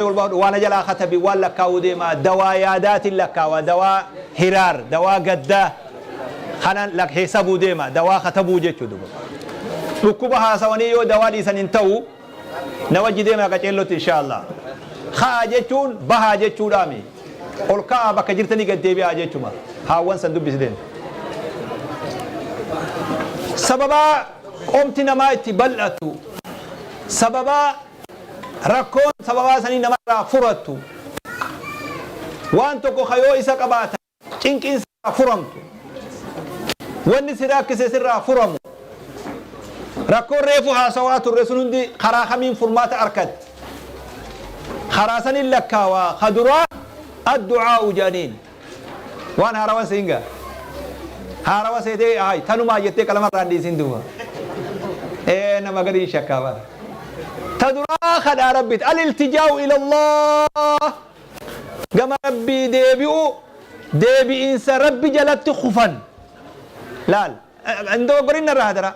Ol baafadhu waan jalaa katabi waan lakkaa'uu deema dawaa yaadaatiin lakkaawa dawaa hiraar dawaa gaddaa kanan hesabuu deema dawaa katabuu jechuu duba dhukkuba haasawanii yoo dawaa dhiisan hin ta'u na wajji deema qaceellotti insha Allah ka'a jechuun bahaa jechuudhaami ol ka'aa bakka jirtanii gad deebi'aa jechuma haawwan san dubbisi deema sababaa qomti namaa itti bal'atu sababaa Rakkoon sababaa sanii namarraa furattu. Waan tokko ka yoo isa qabaatan cinqiin sirraa furamtu. Wanni si rakkise sirraa furamu. Rakkoon reefu haasawaa turre sun hundi karaa kamiin furmaata arkatti? Karaa saniin lakkaawaa. Ka duraa addu'aa'u jedhaniin. Waan haarawan siin gaa. Haarawa seetee hay tanumaa jettee qalama irraa hin dhiisin duuba. Ee nama gariin shakkaa bara. Ta duraa kadhaa rabbiiti. Al-iltijaa'u ilallah. Gama rabbii deebi'u deebi'iinsa rabbi jalatti kufan. Laal. Hin dogoggorin narraa hadara.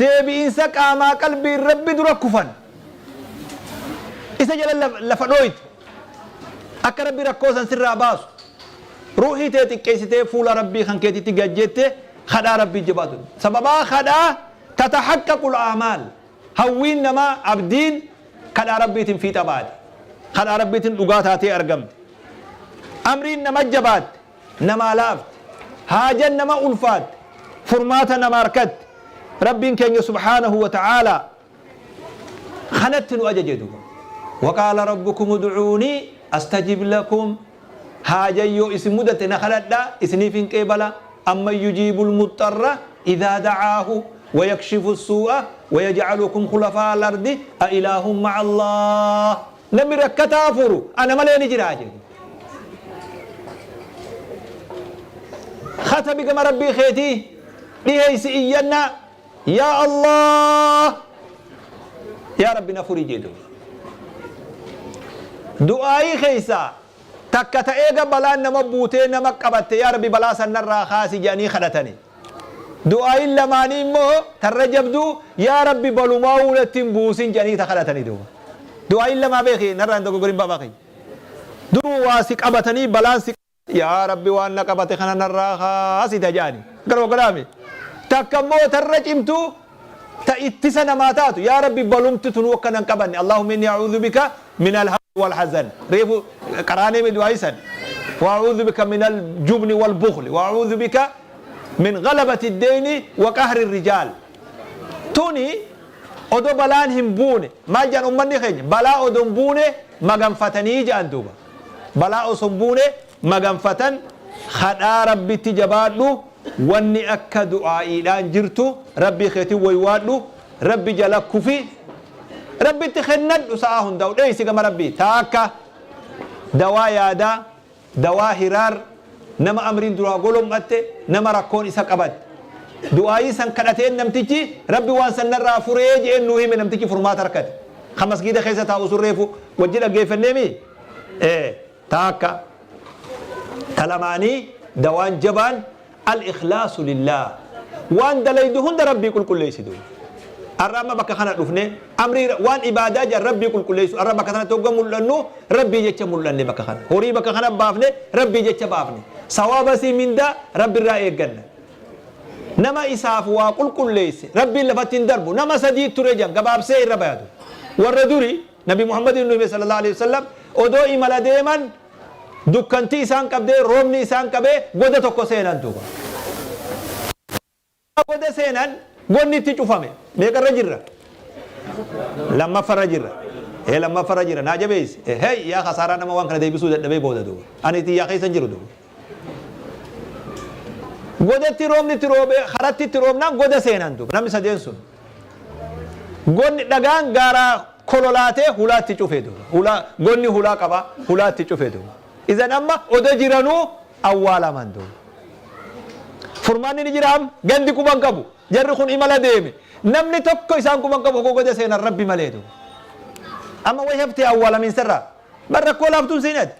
Deebi'iinsa qaamaa qalbiin rabbi dura kufan. Isa jala lafa dhooyte. Akka Rabbi rakkoo san sirraa baasu. Ruuhii tee xiqqeessitee fuula Rabbii kan keetitti gad jette kadhaa Rabbii jabaatu. Sababaa kadhaa tatahaqqaqul aamaal. Hawwiin namaa abdiin kadhaa Rabbiitiin fiixa baate. Kadhaa Rabbiitiin dhugaa taatee argamte. Amriin nama jabaatte, namaa laafte. Haajan nama ulfaatte, furmaata nama harkatte. Rabbiin keenya subhaanahu wa ta'aalaa kanatti nu ajaje duuba. Waqaala rabbukum ud'uunii astajib lakum haajan yoo isin mudate na kadhadhaa isiniif hin qeebala amman yujiibul muxxarra idhaa da'aahu wayakshifu suu'a wayaj'alukum khulafaa al-ardi a ilaahun ma'a Allah namni rakkataa furu ana malee ni jiraa jedhe. Katabi gama rabbii keetii dhiheeysi iyyannaa Yaa Allah Yaa Rabbi na furi jee duuba. Du'aayii keessaa takka ta eega balaan nama buutee nama qabatte yaa Rabbi balaa san narraa kaasi jedhanii kadhatani. Du'aayiin lamaanii immoo tarra jabduu yaa Rabbi balumaawuu natti hin buusin jedhanii ta kadhatani duuba. Du'aayiin lamaa beeki narraa hin dogoggorin baabaa kiyya. Duruu waa si qabatanii balaan si Yaa Rabbi waan na qabate kana narraa kaasi ta ja'ani. Garuu akkanaami. Takka immoo tarra cimtu ta ittisa namaa taatu yaa Rabbi balumti tunuu akka nan qabanne Allahumma inni a'uudhu bika min al-hammi wal hazan. Reefu qaraanee mi du'aa isan. Wa a'uudhu bika min al-jubni wal bukhli wa a'uudhu bika min ghalabati ad-deyni wa qahri ar-rijaal. Tuni odo balaan hin buune maal jedhan ummanni keenya balaa odo hin buune maganfatanii jedhan duuba. Balaa osoo hin buune maganfatan kadhaa Rabbitti jabaadhu wanni akka du'aa'iidhaan jirtu Rabbii keetin waywaadhu Rabbi jala kufi Rabbitti kennadhu sa'aa hundaa'u dheeysi gama Rabbii taakka dawaa yaadaa dawaa hiraar nama amriin duraa golom'atte nama rakkoon isa qabatte du'aayii san kadhateen namtichi Rabbi waan san narraa furee je'een nuu hime namtichi furmaata harkate ka masgiida keessa taa'u sun reefu wajji dhaggeeffanneemii Ee taakka ta lamaanii dawaan jabaan al-ikhlaasu lillaah waan dalaydu hunda Rabbii qulqulleeysi duuba. Arra amma bakka kana dhufne amrii waan ibaadaa jedhan Rabbii qulqulleeysu arra bakka kanatti hogga mul'annu Rabbii jecha mul'anne bakka kana horii bakka kana baafne Rabbii jecha baafne sawaaba sii mindaa Rabbirraa eegganna. Nama isaaf waa qulqulleeyse Rabbiin lafatti hin darbu nama sadii ture jedhan gabaabsee irra bayatu warra duri Nabi Muhammadiin nu hime sallallahu alaihi wasallam odoo imala deeman dukkanti isaan qabdee roobni isaan qabee goda tokko seenan duuba. Goda seenan gonni itti cufame meeqarra jirra? Lammaffarra jirra. Ee lammaffarra jira naa jabeessi. Hey yaa kasaaraa nama waan kana deebisuu dadhabee booda duuba. Ani tiyyaa keessa hin jiru duuba. Godatti roobni itti roobee karatti itti roobnaan goda seenan duuba namni sadeen sun. Gonni dhagaan gaaraa kololaatee hulaatti cufe duuba. Hulaa gonni hulaa qaba hulaatti cufe duuba. Izan amma odo jiranuu awwaalaman duuba. Furmaanni ni jira amma gandi quban qabu. Jarri kun imala deeme. Namni tokko isaan quban qabu hogoo goda seenan rabbi malee duuba. Amma way haftee awwaalamiinsarraa. Bar rakkoo laaftuun siin ati.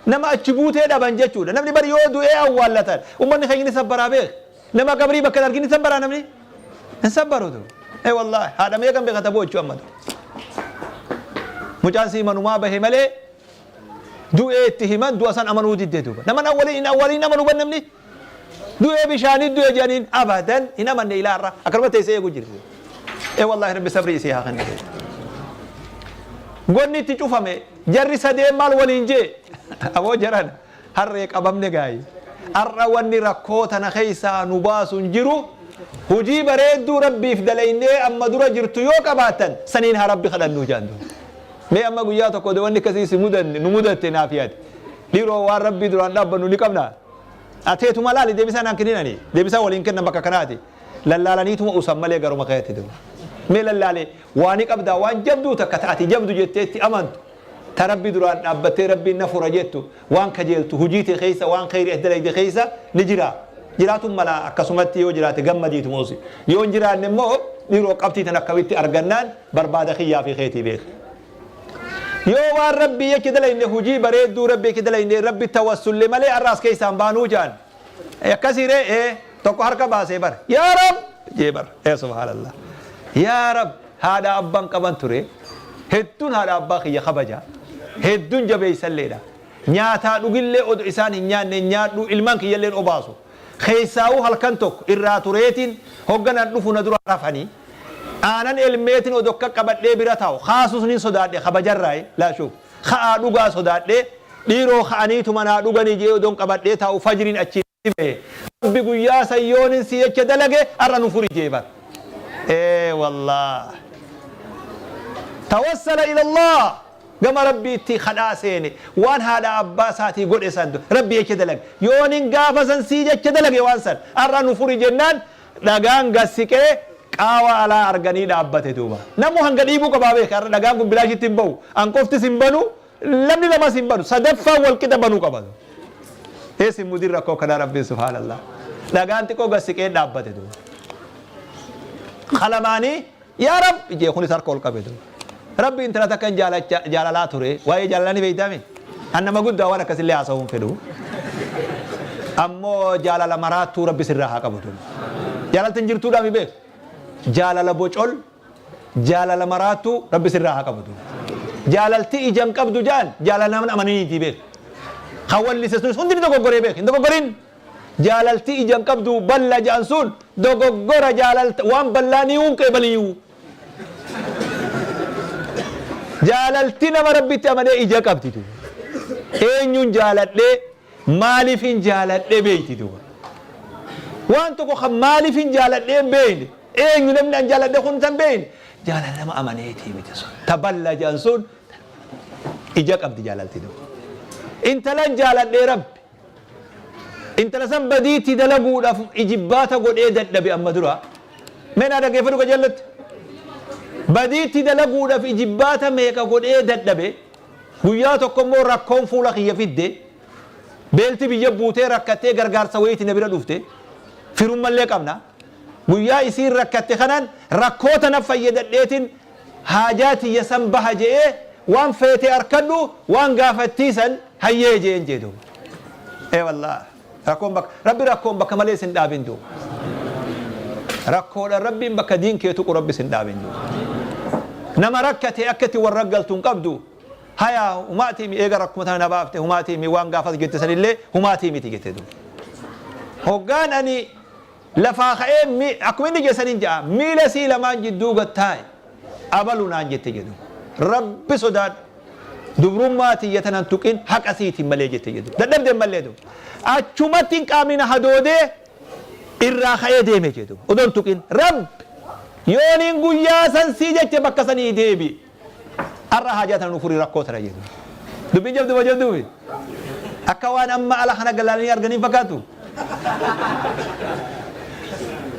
Nama achi buutee dhaban jechuudha. Namni bar yoo du'ee awwaallatan ummanni keenya ni sabbaraa beek. Nama qabrii bakka hin argin ni sabbaraa namni? Hin sabbaru tu. Ee wallaahi haadha meeqan beeka ta boochu amma tu. Mucaan sii manumaa bahe malee du'ee itti himan, du'a san amanuu didde duuba. Naman awwaliin hin awwaliin amanu ban namni. Du'ee bishaanii du'e jedhaniin abadan hin amanne ilaa har'a. Akkanuma teessee eegu jirti. Ee wallaahi, Rabbi sabrii isii haa kennu. Gonni itti cufame, jarri sadeen maal waliin jee? Aboo jaran, harree qabamne gaayi. Har'a wanni rakkoo tana keessaa nu baasu hin jiru. Hujii bareedduu Rabbiif dalaynee amma dura jirtu yoo qabaattan, saniin haa Rabbi kadhannuu jedhan duuba. Mee amma guyyaa tokko odoo wanni akkasii si mudanne nu mudatte naaf yaadi. Dhiiroo, waan Rabbii duraan dhaabbannu ni qabnaa? Ateetuma laali, deebisaa naan kenninani. Deebisaa waliin kennan bakka kanaati. Lallaalaniituma usan malee garuma keetti duuba. Mee lallaale, waani qabdaa waan jabduu takka ta ati jabdu jettee itti amantu, ta Rabbi duraan dhaabbattee Rabbiin na fura jettu, waan kajeeltu hujii tee keessa, waan kheyri ati dalayde keessa ni jiraa? Jiraatun mala. Akkasumatti yoo jiraate gammadiituma usi. Yoo hin jiraanne immoo, dhiiroo, qabxii tan akkamitti argannaan barbaada kiyyaa fi keetii beeki. Yoo waan Rabbii jecha dalayne, hujii bareedduu Rabbii jecha dalayne, Rabbi tawassulle malee har'a as keessaan baanuu jaan. Akkasii ree? Ee, tokko harka baasee bar. Yaa Rab jee bar. Ee subhaanallah. Yaa Rab, haadha abbaan qaban ture. Hedduun haadha abbaa kiyya kabaja. Hedduun jabeessalleedha. Nyaataa dhugillee odo isaan hin nyaanne hin nyaadhu, ilmaan kiyyalleen obaasu. Keessaawuu halkan tokko irraa tureetiin hogganaan dhufu na dura rafanii. Aanan elmeetiin odo akka qabadhee bira taa'u kaasus nin sodaadhe kabajarraayi laa shuuf. Ka'aa dhugaa sodaadhee, dhiiroo ka'aniituma naa dhuganii je'ee odoon qabadhee taa'u fajriin achii bahe. Rabbi, guyyaa san yoonin sii jecha dalage har'a nu furi jee bar. Ee wallaah. Tawassala ila Allah, gama Rabbiitti kadhaa seene, waan haadha abbaa isaatii godhe san Rabbi jecha dalage. Yoonin gaafa san sii jecha dalage, waan san har'a nu furi jennaan, dhagaan gad siqee qaawa alaa arganii dhaabbate duuba. Namuu hanga dhiibuu qabaa beeka. Har'a dhagaan kun bilaashitti hin bahu. An qoftis hin banu, namni lamas hin banu. Sadaffaan wal qixa banuu qaba. Eessi mudin rakkoo kanaa Rabbiin, subhaanallah. Dhagaan xiqqoo gad siqee dhaabbate duuba. Kalamaanii yaa Rabbi jee, kunis harka ol qabe duuba. Rabbi, intala takka hin jaalalaa ture. Waa'ee jaalalaa ni beektaami? An nama guddaa waan akkasillee haasa'uu hin fedhu. Ammoo jaalala maraattuu Rabbi sirraa haa qabu duuba. Jaalalti hin jirtuudhaa mi beeku? Jaalala bocol, jaalala maraattuu Rabbi sirraa haa qabu duuba. Jaalalti ija hin qabdu jaan jaalala nama amaniniitii beeku. Kan wallise sunis hundi ni dogoggoree beeku. Hin dogoggorin. Jaalalti ija hin qabdu balla ja'an sun dogoggora, jaalalta waan ballaa ni hunqee baliyyuu. Jaalalti nama Rabbitti amanee ija qabdi duuba. Eenyuun jaaladhee, maaliifin jaaladhee beeyti duuba. Waan tokko kan maaliifin jaaladhee hin beeyne, eenyu namni an jaaladhe kun tan beeyne, jaalala nama amaneetii miti sun. Ta balla jedhan sun ija qabdi jaalalti duuba. Intalan jaaladhee, Rabbi, intala san badiitti dalaguudhaaf ijibbaata godhee dadhabe amma dura. Mee naa dhaggeeffadhu qajeellotti. Badiitti dalaguudhaaf ijibbaata meeqa godhee dadhabe. Guyyaa tokko immoo rakkoon fuula kiyya fidde. Beelti biyya buutee rakkattee gargaarsa wayiiti na bira dhufte. Firummallee qabna. Guyyaa isiin rakkatte kanaan rakkoo tana fayyadadheetiin haajaa tiyya san baha je'ee, waan feete arkadhu, waan gaafattii san hayyee je'een jee duuba. Ee wallaah, rakkoon bakka Rabbi rakkoon bakka malee sin dhaabin duuba. Rakkoodhaan Rabbiin bakka diin kee tuqu Rabbi sin dhaabin duuba. Nama rakkate akka itti warra galtu hin qabdu. Haya, humaatii mi, eega rakkuma tana na baafte, humaatii mi, waan gaafas jette sanillee humaatii miti jette duuba. Hoggaan ani lafaa ka'ee akkuma inni jedhe sanin ja'a, miila sii lamaan jidduu gad taa'e, abalu naan jette jedhu. Rabbi sodaadhu. Dubrummaa tiyya tanan tuqin haqa siitiin malee jette jedhu. Dadhabdeen malee duuba. Achumatti hin qaamni na hadoodee irraa ka'ee deeme jedhu. Odoon tuqin. Rabbi, yooniin guyyaa san sii jeche bakka sanii deebi. Har'a haajaa tana nu furii, rakkoo tana jedhu. Dubbiin jabduma jabduufi. Akka waan amma ala kana galaalanii arganii fakkaatu.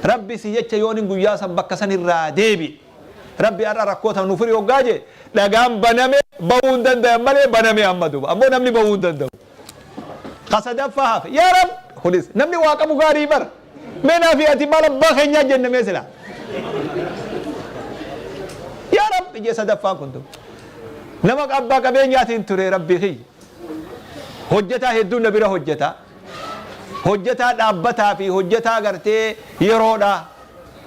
Rabbi, si jecha yooniin guyyaa san bakka san irraa deebi. Rabbi, har'a rakkoo tana nu furii hoggaa jee, dhagaan baname, bahuu hin dandayan malee baname amma duuba. Ammoo namni bahuu hin danda'u. Ka sadaffaa hafe. Yaa Rabbi, kunis namni waa qabu gaarii bara. Mee naa fi ati maal abbaa keenyaa jenne mee silaa. Yaa Rabbi jee sadaffaan kun duuba. Nama abbaa qabeenyaatiin ture, Rabbi kiyya. Hojjetaa hedduun na bira hojjeta. Hojjetaa dhaabbataa fi hojjetaa gartee yeroodha.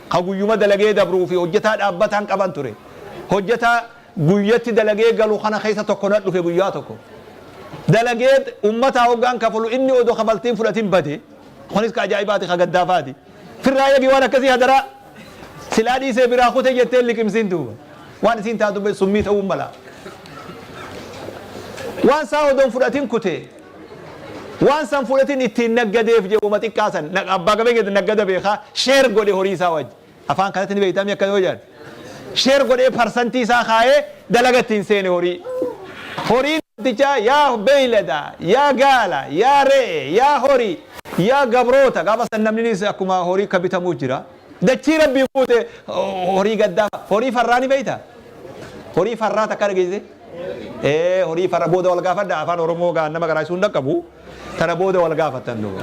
Ka guyyuma dalagee dabruu fi hojjetaa dhaabbataan qaban ture. Hojjetaa guyyatti dalagee galu kana keessa tokko na dhufe. Guyyaa tokko dalagee ummataa hoggaan kafalu, inni odoo kafaltiin fudhatin bade. Kunis ka ajaa'ibaati, ka gaddaafaati. Firraa eegi waan akkasii hadaraa. Silaa dhiisee biraa kute jettee liqimsiin duuba. Waan isiin taatu be summii ta'uu mala. Waan isaa odoon fudhatin kute. Waan san fudhatin ittiin naggadeef jee, wama xiqqaa san abbaa qabeenya naggada beekaa, share godhe horii isaa wajji. Afaan kanatti ni beektaa akka yoo jedhan. Share godhee parsantii isaa kaayee dalaga ittiin seene horii. Horiin namtichaa, yaa beeylada, yaa gaala, yaa re'e, yaa horii, yaa gabroota, gaafa san namninis akkuma horii ka bitamuu jira. Dachii Rabbii guute horii gaddaa, horii farraa ni beektaa? Horii farraa takka dhageesse? Ee, horii farra booda wal gaafadha. Afaan Oromoo gaa nama garaa hin dhaqqabu. Tana booda wal gaafattan duuba.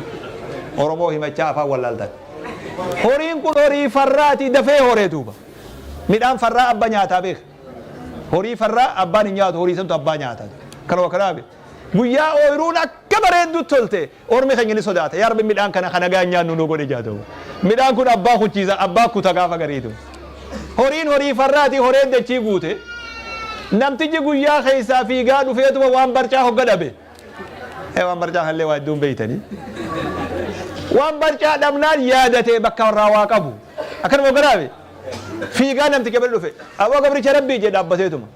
Oromoo himachaa afaan wallaaltan. Horiin kun horii farraati, dafee horee duuba. Midhaan farraa abba nyaataa beeka. Horii farraa abbaan hin nyaatu, horii santu abbaa nyaata. Kanuma kanaaf guyyaa ooyiruun akka bareeddu tolte, ormi keenya ni sodaata. Yaa Rabbi, midhaan kana kana gaa nyaannu nu godhe jaatu. Midhaan kun abbaa kuchiisa, abbaa kuta gaafa gariitu. Horiin horii farraati, horeen dachii guute. Namtichi guyyaa keessaa fiigaa dhufeetuma waan barcaa hogga dhabe. Waan barcaa kallee waa hedduun beeytanii. Waan barcaa dhabnaan yaadatee bakka irraa waa qabu. Akkanuma hogga dhaabe. Fiigaa namticha bira dhufe. "Aboo gabricha Rabbii," jee dhaabbateetuma.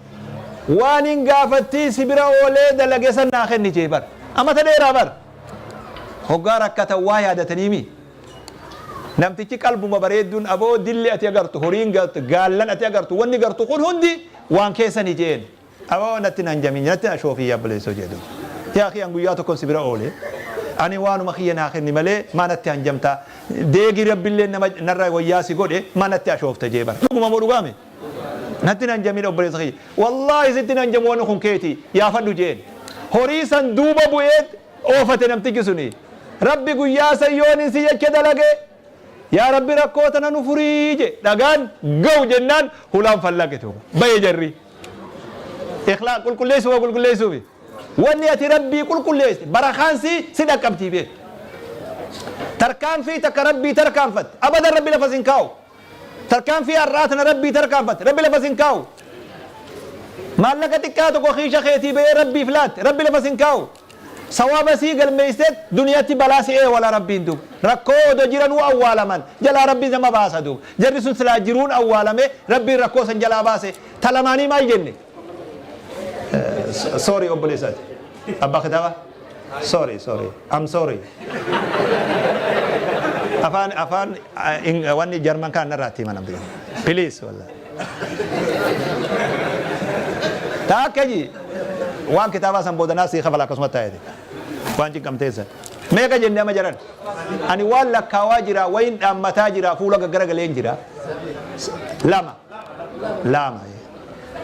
"Waan hin gaafattii si bira oolee dalage san naa kenni," jee bar. Amata dheeraa bar. Hoggaa rakkatan waa yaadatanii mi? Namtichi qalbuma bareedduun, "Aboo, dilli ati agartu, horiin gartu, gaallan ati agartu, wanni gartu kun hundi waan keessani," jeen. "Aboo, natti nan jamin, natti na shoofii yabbaleessoo," jedhu. "Yaa akhi, an guyyaa tokkon si bira oole. Ani waanuma kiyya naa kenni malee maa natti hanjamta? Deegi Rabbillee nama narra wayyaa si godhe, maa natti ashoofta?" jee bar. Dhuguma moo dhugaame? "Natti nan jamin, obboleessa kiyya." "Wallaahi sitti nan jamu, wanni kun keeti, yaafadhu," jeen. Horii san duuba bu'ee oofate namtichi suni. "Rabbi, guyyaa san yoon si jecha dalage, yaa Rabbi, rakkoo tana nu furii," je. Dhagaan ga'u jennaan hulaan fallaqe tuuba. Baye jarri. Ikhlaaq qulqulleessuu waa qulqulleessuufi. Wanni ati Rabbii qulqulleessite barakaan si dhaqqabtii beek. Tarkaanfii takka Rabbii tarkaanfatte abadan Rabbi lafa sin kaa'u. Tarkaanfii har'aa tana Rabbii tarkaanfatte Rabbi lafa sin kaa'u. Maallaqa xiqqaa tokko kiisha keetii bahee Rabbiif laatte, Rabbi lafa sin kaa'u. Sawaaba sii galmeesseet duniyaatti balaa si eewala Rabbiin duuba. Rakkoo odoo jiranuu awwaalaman jalaa Rabbi nama baasa duuba. Jarri sun silaa jiruun awwaalame, Rabbiin rakkoo san jalaa baase. Ta lamaanii maal jenne? Sorry, obboleessaati. Abbaa kitaaba? Sorry, sorry. I'm sorry. Afaan wanni Jarman kan narraatti hima namni. Please, wallahi. Taakka ji waan kitaabaa san boodanaa sii kafala, akkasuma taa'eeti. Waan cinqamteessan. Meeqa jenne amma jaran? Ani waan lakkaawaa jira, wayin dhaammataa jira, fuula gaggaragaleen jira. Lama. Lama.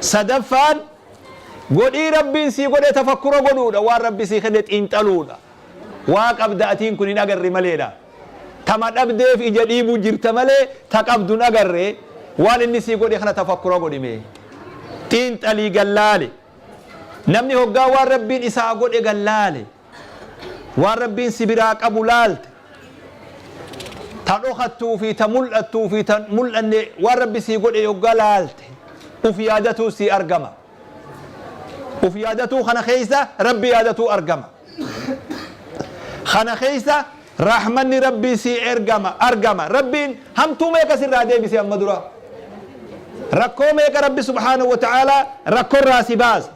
Sadaffaan godhii Rabbiin sii godhe tafakkura godhuudha. Waan Rabbi sii kenne xiinxaluudha. Waa qabda, atiin kun hin agarre maleedha. Tama dhabdeef ija dhiibuu jirta malee ta qabdu hin agarre. Waan inni sii godhe kana tafakkura godhime. Xiinxalii gallaale. Namni hoggaa waan Rabbiin isaa godhe gallaale. Waan Rabbiin si biraa qabu laalte. Ta dhokattuu fi ta mul'attuu fi ta mul'anne, waan Rabbi sii godhe hoggaa laalte, uf yaadatuu sii argama. Uf yaadatuu kana keessa Rabbi yaadatuu argama. Kana keessa rahmanni Rabbii sii ergama argama. Rabbiin hamtuu meeqa sirraa deebise amma dura? Rakkoo meeqa Rabbi subhaanahu wa ta'aalaa rakkoorraa si baase?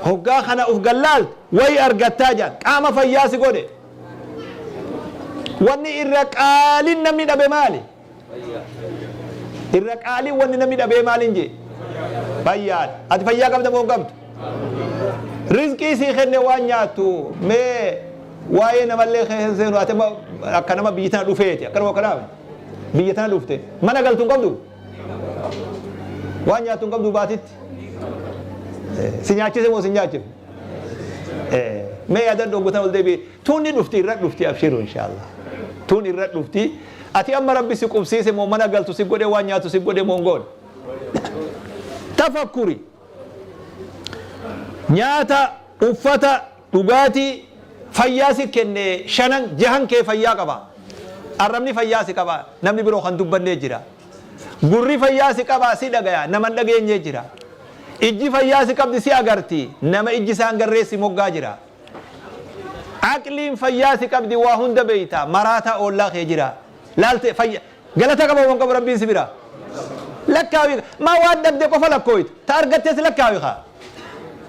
Hoggaa kana uf gallaalte wayi argattaa jedhan. Qaama fayyaa si godhe. Wanni irra qaaliin namni dhabe maali? Irra qaaliin wanni namni dhabee maaliin jee? Fayyaadha. Ati fayyaa qabda moo hin qabdu? Rizqii sii kenne, waan nyaattu. Mee waa'ee namallee keessa seenu, ati amma akka nama biyya tana dhufeeti. Akkanuma kanaaf biyya tana dhufte. Mana galtu hin qabdu? Waan nyaattu hin qabdu baatitti? Si nyaachise moo si nyaachifne? Mee yaadadhu, hoggotan ol deebi'e. Tuun ni dhufti, irra dhufti, abshiru inshaallah. Tuun irra dhufti. Ati amma Rabbi si qubsiise moo, mana galtu si godhe, waan nyaatu si godhe moo hin goone? Tafakkuri. Nyaata, uffata, dhugaatii, fayyaa si kenne, shanan jahan kee fayyaa qaba. Arrabni fayyaa si qaba. Namni biroo kan dubbannee jira. Gurri fayyaa si qaba, si dhagaya. Nama hin dhageenyee jira. Ijji fayyaa si qabdi si agarti, nama ijji isaa hin garree si moggaa jira. Aqliin fayyaa si qabdi waa hunda beeyta, maraataa oollaa kee jira. Laalte fayya galata qaba moo hin qabu Rabbiin si bira? Lakkaawi maa waan dhabde qofa lakkooyta, ta argattes lakkaawi kaa.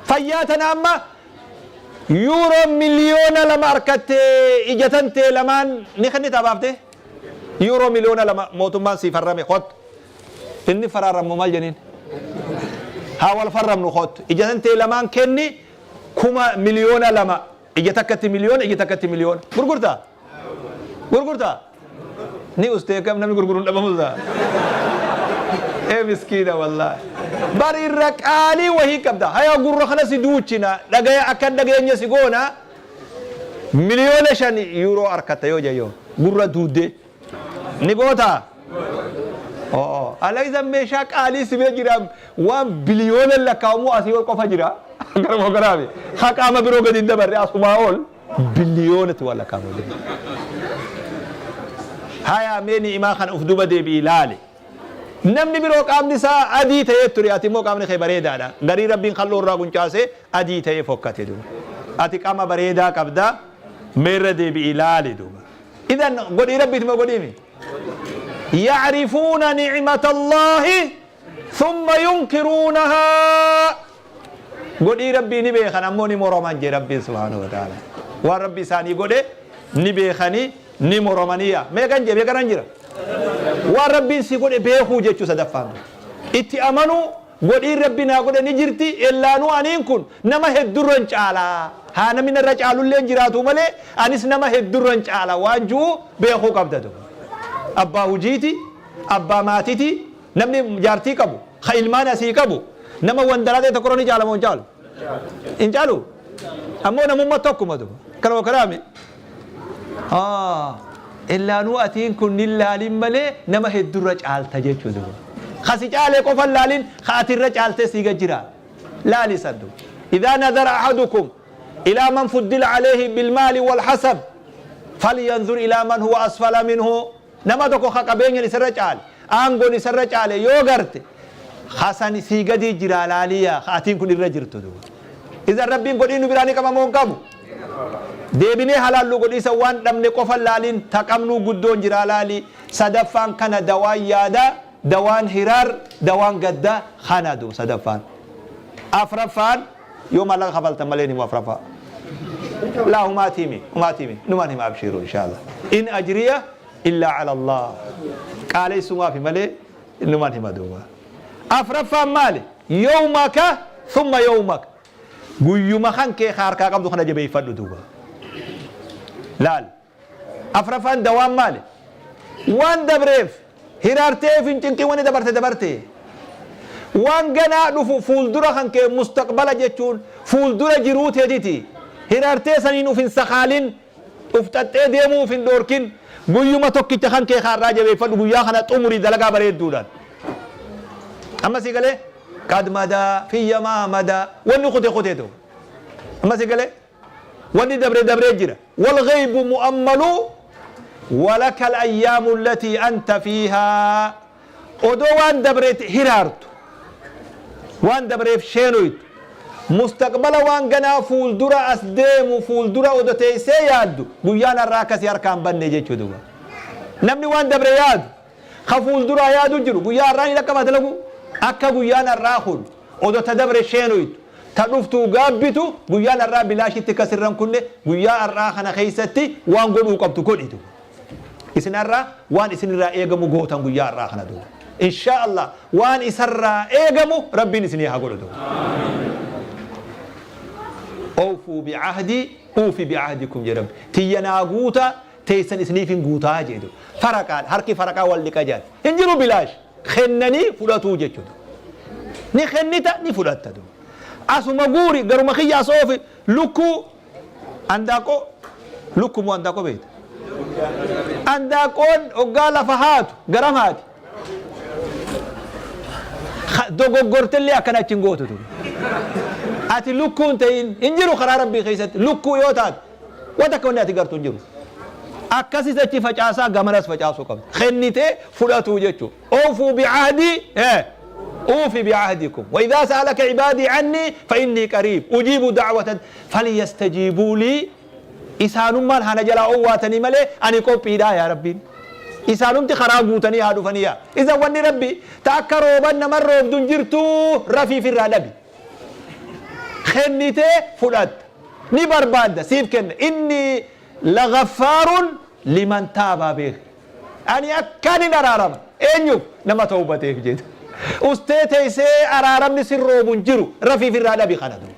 Fayyaa tana amma Yuuroo 2,000,000 arkatte ija tantee lamaan ni kennitaa baaftee? Yuuroo 2,000,000 mootummaan sii farrame kottu. Inni faraarrammu maal jeniin? Haa wal farramnu kottu. Ija tantee lamaan kenni 2,000,000 ija takkatti miliyoona ija takkatti miliyoona. Gurgurtaa? Gurgurtaa? Ni ustee kam namni gurguru hin dhabamu saa. Ee miskiina wallaahi. Bar irra qaalii wahii qabda. Haya gurra kana si duuchina dhagaya akka hin dhageenye si goona 5,000,000 yuuroo arkatta yoo jayyoo gurra duuddee. Ni gootaa? Oo. Alaysa meeshaa qaalii si bira jira waan biliyoonan lakkaa'amu asii ol qofa jira. Garuma garaami. Ha qaama biroo gadi hin dabarre asumaa ol. Billiyoonatti waan lakkaa'amu jira. Hayaa mee ni'imaa kana uf duba deebi'ii laali. Namni biroo qaamni isaa adii ta'ee ture ati immoo qaamni kee bareedaadha. Garii Rabbiin kalloo irraa quncaasee adii ta'ee fokkate duuba. Ati qaama bareedaa qabda mee irra deebi'ii laali duuba. Idan godhii Rabbiiti moo godhiimi? Ya'rifuuna ni'matallaahi thumma yunkiruunahaa. Godhii Rabbii ni beekan ammoo ni moroman jee Rabbiin subhaanahu wa ta'ala. Waan Rabbi isaanii godhe ni beekanii ni moromanii yaa. Meeqan jee meeqanan jira? Waan Rabbiin si godhe beekuu jechuu sadaffaan. Itti amanuu godhiin Rabbi naa godhe ni jirti ellaanuu aniin kun nama heddurra hin caalaa. Haa namni narra caalullee hin jiraatuu malee anis nama heddurra hin caala waan ju'u beekuu qabda duuba. Abbaa hujiiti, abbaa maatiti, Namni jaartii qabu, ka ilmaan asii qabu, nama wandalaxee tokkorra ni caala moo hin caalu? Hin caalu? Ammoo namummaa tokkuma duba. Kanuma kanaami. Illaanuu atiin kun hin laalin malee nama heddurra caalta jechuu duba. Ka si caalee qofa hin laalin, ka atirra caaltee sii gad jira. Laali san duba. Idaa nadara ahadukum ilaa man fuddila alayhi bilmaali wal hasab falyanzur ilaa man huwa asfala minhu. Nama tokko ka qabeenyan isarra caale, aangon isarra caale yoo garte, ka sani sii gadii jiraa laalii yaa ka atiin kun irra jirtu duuba. Izan Rabbiin godhii nu biraa ni qaba moo hin qabu? Deebinee haa laalluu godhii san waan dhabne qofa hin laalin, ta qabnuu guddoon jiraa laali. Sadaffaan kana dawaan yaadaa, dawaan hiraar, dawaan gaddaa kana duuba sadaffaan. Afraffaan yoo maallaqa kafaltan malee hin himu afraffaa. Laa humaatii mi humaatii mi numaan hima abshiiru inshallah. In ajriya illaa ala Allah. Qaaleessumaafi malee numaan hima duuba. Afraffaan maali? Yawmaka thumma yawmaka. Guyyuma kan kee ka harkaa qabdu kana jabeeffadhu duuba. Laal. Afraffaan dawaan maali? Waan dabreef hiraartee of hin cinqin wanni dabarte dabarte. Waan ganaa dhufu fuuldura kan kee mustaqbala jechuun fuuldura jiruu teetiti. Hiraartee saniin of hin sakaalin, of xaxxee deemuu of hin dhoorkin. Guyyuma tokkicha kan kee kaarraa jabeeffadhu guyyaa kana xumuri dalagaa bareedduudhaan. Amma sii galee? Qad madaa fiyya maa madaa wanni kute kuteetu. Amma sii galee? Wanni dabre dabree jira. Walghaybu mu'ammalu walaka alayyaamu allatii anta fiihaa. Odoo waan dabreet hiraartu, waan dabreef sheenoytu, mustaqbala waan ganaa fuuldura as deemu fuuldura odo teessee yaaddu guyyaan har'aa akka si harkaa hin banne jechuu duuba. Namni waan dabre yaadu, ka fuulduraa yaadu jiru guyyaa har'aa ni dhaqqabaa dalaguu? Akka guyyaan har'aa kun Odo ta dabre sheenoytu, ta dhuftuu gaabbitu, guyyaan ar'aa bilaashitti akka sirra hin kunne, guyyaa ar'aa kana keessatti waan godhuu qabdu godhi duuba. Isin ar'a waan isinirraa eegamu gootan guyyaa ar'aa kana duuba. Inshaa Allah waan isarraa eegamu Rabbiin isinii haa godhu duuba. Awfuu bi'ahdii uufi bi'ahdikum jedhe Rabbi. Tiyya naa guutaa teessan isiniifin guutaa jedhe duuba. Faraqaadha harki faraqaa wal dhiqa jedhan. Hin jiru bilaash. Kennanii fudhatuu jechuudha. Ni kennita ni fudhatta duuba. Asuma guuri garuma kiyya as oofi lukkuu andaaqoo lukkuu moo andaaqoo beekta? Andaaqoon hoggaa lafa haatu garam haati? Dogoggortellee akkana achi hin gootu ture. Ati lukkuu hin ta'in hin jiru karaa rabbii keessatti lukkuu yoo taate Waan takka wanni ati gartu hin jiru. Akkasis achi facaasaa gamanas facaasuu qabda. Kennitee fudhatuu jechuudha. Awfuu bi'ahdii Uufi bi'ahdikum. Wa idhaa sa'alaka cibaadii cannii fa innii qariib. Ujiibu da'wata falyastajiibuu lii. Isaanummaan haa na jalaa owwaatanii malee ani qophiidhaa yaa Rabbiin. Isaanumti karaa guutanii haa dhufanii yaa. Iza wanni Rabbi ta akka rooban naman roobdu hin jirtuu rafiif irraa dhabi. Kennitee fudhatta. Ni barbaadda siif kenna. Inni lagaffaarun liman taabaa beeki. Ani akkaanin araarama. Eenyuuf? Nama tawbateef jedhe. Ustee teessee araaramni sin roobu hin jiru. Rafiif irraa dhabi kana dura.